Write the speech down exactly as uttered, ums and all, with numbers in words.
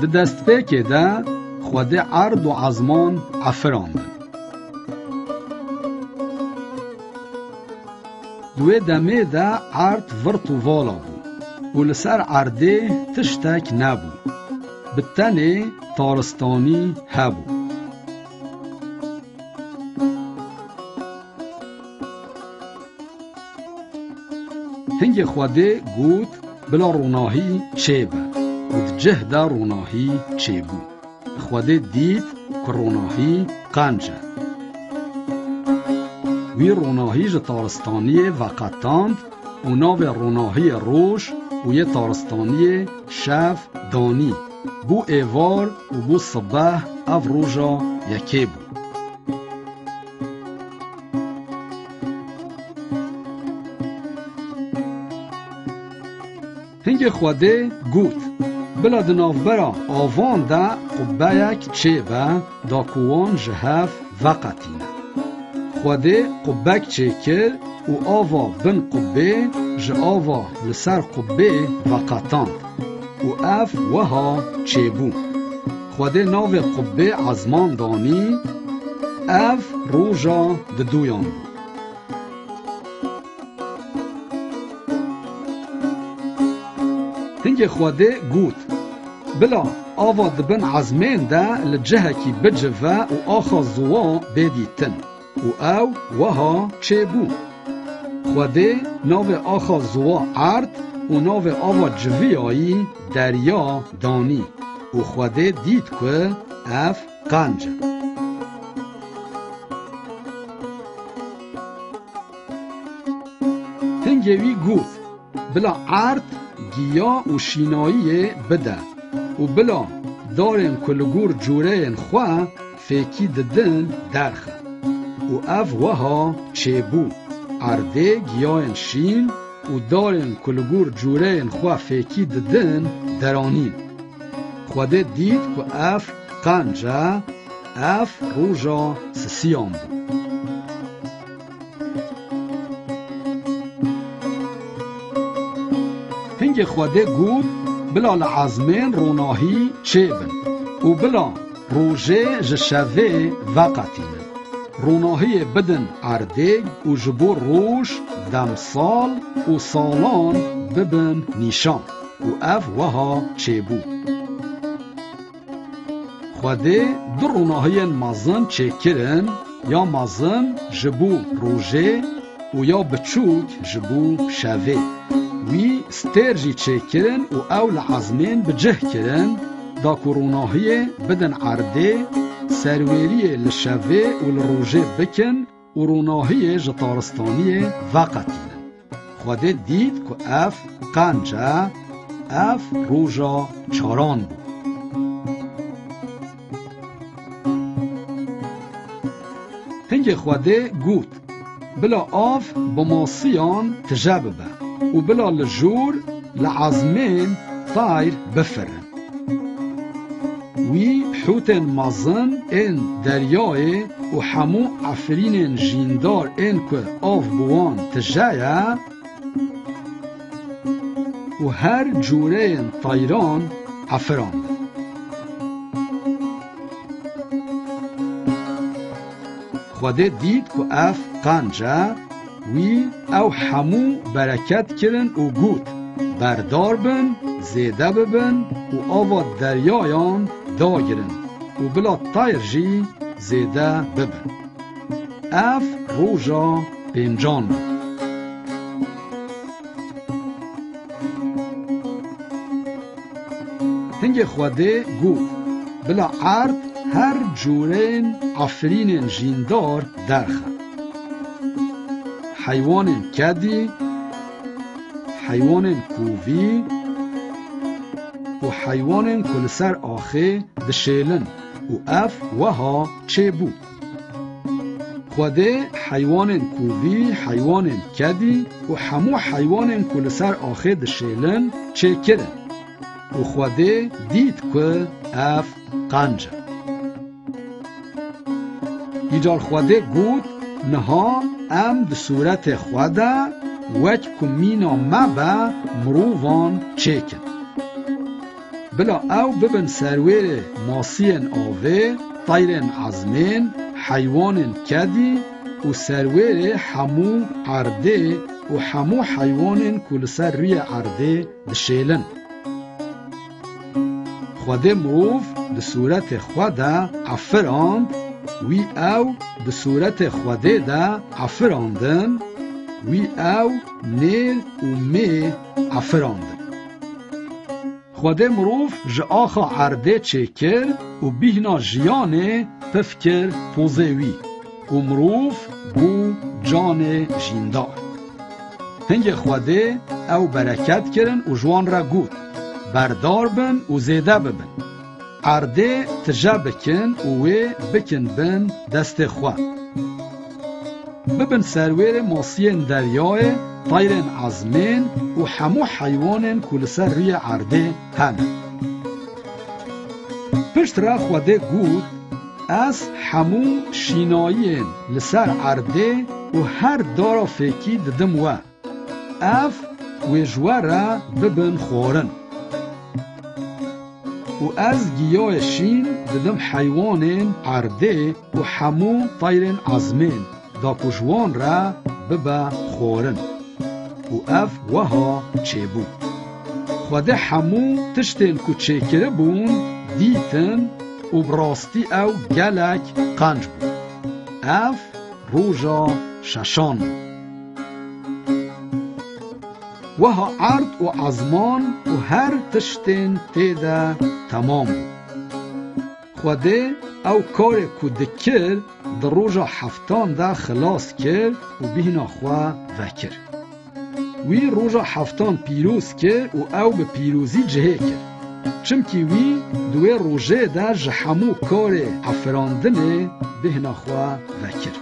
Di destpêkê de Xwedê erd û ezman efirandin. Di wê demê de erd virt û vala bû û li ser erdê tiştek nebû. Bi tenê taristanî hebû. Hingê Xwedê got, "Bila ronahî çêbe." Û di cih de ronahî çêbû. Xwedê dît ku ronahî qenc e. Wî ronahî ji taristaniyê veqetand û navê ronahiyê roj û yê taristaniyê şev danî. Bû êvar û bû sibeh, ev roja yekê bû. Hingê Xwedê got, "Bila di navbera avan de qubbeyek çêbe, da ku wan ji hev veqetîne." Xwedê qubbek çêkir û ava bin qubbê ji ava li ser qubbê veqetand û ev wiha çêbû. Xwedê navê qubbê ezman danî, ev roja diduyan bû. Hingê Xwedê got, "Bila ava di bin ezmên de li cihekî bicive û axa ziwa bê dîtin." Û ew wiha çêbû. Xwedê navê axa ziwa erd û navê ava civiyayî derya danî. Û Xwedê dît ku ev qenc e. Hingê wî got, "Bila erd giya û şînayiyê bide û bila darên ku li gor cûreyên xwe fêkî didin derxe." Û ev wiha çêbû. Erdê giyayên şîn û darên ku li gor cûreyên xwe fêkî didin deranîn. Xwedê dît ku ev qenc e, ev roja sisiyan bû. Hingê Xwedê got, "Bila li ezmên ronahî çêbin û bila rojê ji şevê veqetînin. Ronahiyê bidin erdê û ji bo roj, demsal û salan bibin nîşan." Û ev wiha çêbû. Xwedê du ronahiyên mezin çêkirin, ya mezin ji bo rojê û ya biçûk ji bo şevê. Wî stêr jî çêkirin û ew li ezmên bi cih kirin, da ku ronahiyê bidin erdê, serwêriyê li şevê û li rojê bikin û ronahiyê ji taristaniyê veqetînin. Xwedê dît ku ev qenc e, ev roja çaran bû. Hingê Xwedê got, "Bila av bi masiyan tije bibe û bila li jor li ezmên tayr bifirin." Wî hûtên mezin ên deryayê û hemû efirînên jîndar ên ku av bi wan tije ye û her cûreyên teyran efirandin. Xwedê dît ku ev qenc e, wî ew hemû bereket kirin û got, "Berdar bin, zêde bibin û ava deryayan dagirin û bila teyr jî zêde bibin." Ev roja pêncan bû. Hingê Xwedê got, "Bila erd her cûreyên efirînên jîndar derxe. Heywanên kedî, heywanên kovî û heywanên ku li ser axê dişêlin." Û ev wiha çêbû. Xwedê heywanên kovî, heywanên kedî û hemû heywanên ku li ser axê dişêlin çêkirin. Û Xwedê dît ku ev qenc e. Îcar Xwedê got, "Niha em di sûretê xwe de, wek ku mîna me be, mirovan çêkin." Bila ew bibin serwêrê masiyên avê, teyrên ezmên, heywanên kedî û serwêrê hemû erdê û hemû heywanên ku li ser rûyê erdê dişêlin. Xwedê mirov di sûretê xwe de efirand, wî ew di sûretê Xwedê de efirandin, wî ew nêr û mê efirandin. Xwedê mirov ji axa erdê çêkir û bîhna jiyanê pif kir pozê wî û mirov bû canê jîndar. Hingê Xwedê ew bereket kirin û ji wan re got, Berdar bin û zêde bibin. Erdê tije bikin û wê bikin bin destê xwe. Bibin serwêrê masiyên deryayê, teyrên ezmên û hemû heywanên ku li ser rûyê erdê hene. Piştre Xwedê got, Ez hemû şînayiyên li ser erdê û her dara fêkî didim we. Ev wê ji we re bibin xwarin. Û ez giyayê şîn didim heywanên erdê û hemû teyrên ezmên, da ku ji wan re bibe xwarin. Û ev weha çêbû. Xwedê hemû tiştên ku çêkiribûn dîtin û bi rastî ew gelek qenc bû. Ev roja şeşan bû. Wiha erd û ezman û her tiştên tê de temam bû. Xwedê ew karê ku dikir di roja heftan de xilas kir û bîhna xwe vekir. Wî roja heftan pîroz kir û ew bi pîrozî cihê kir. Çimkî wî di wê rojê de ji hemû karê efirandinê bêhna xwe vekir.